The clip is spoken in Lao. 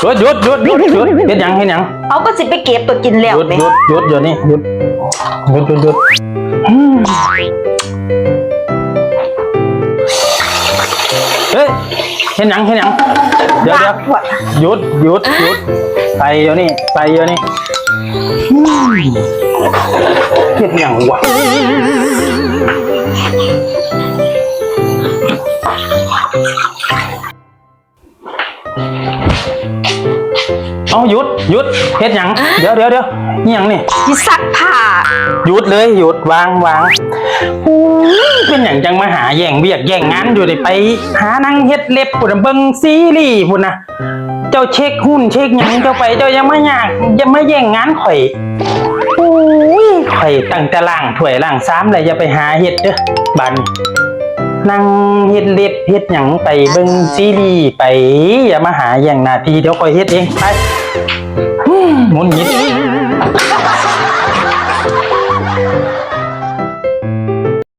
ຢຸດ ຢຸດ ຢຸດ ຢຸດ ຢຸດ ເຮັດຫຍັງ ເຮັດຫຍັງ? ເອົາ ກໍຊິໄປເກັບຕົວກິນແລ້ວແໝ່. ຢຸດ ຢຸດ ຢຸດ ດຽວນີ້ ຢຸດ ຢຸດ ຢຸດ ຢຸດ ອືມ ເຮີ້ຍ ເຮັດຫຍັງ ເຮັດຫຍັງ? ດຽວ ດຽວ ຢຸດ ຢຸດ ຢຸດ ໃສ່ດຽວນີ້ ໃສ່ດຽວນີ້ ອືມ ເຮັດຫຍັງວະ? ເອົ້າ ຢຸດ ຢຸດ ເຮັດຫຍັງ? ດຽວ ດຽວ ດຽວ ອີ່ຫຍັງນີ້? ຊິຊັກຜ້າ. ຢຸດເລີຍ ຢຸດ ວາງ ວາງ. ໂອ້ຍ ເປັນຫຍັງຈັ່ງມາຫາແຍ່ງວຽກແຍ່ງງານຢູ່ນີ້? ໄປຫານັ່ງເຮັດເລັບພຸ້ນນະ ເບິ່ງຊີຣີພຸ້ນນະ. ເຈົ້າເຊັກຫຸ້ນເຊັກຫຍັງເຈົ້າໄປ ເຈົ້າຢ່າມາຍາກ ຢ່າມາແຍ່ງງານຂ້ອຍ. ໂອ້ຍ ຂ້ອຍຕັ້ງແຕ່ລ້າງຖ້ວຍລ້າງຊາມແລ້ວ ຢ່າໄປຫາເຮັດເດີ້ ບາດນີ້ ນັ່ງເຮັດເລັບເຮັດຫຍັງໄປ ເບິ່ງຊີຣີໄປ ຢ່າມາຫາແຍ່ງໜ້າທີ່ ດຽວຂ້ອຍເຮັດເອງ ໄປ. ຫຸ້ຍ ຫງຸດຫງິດ.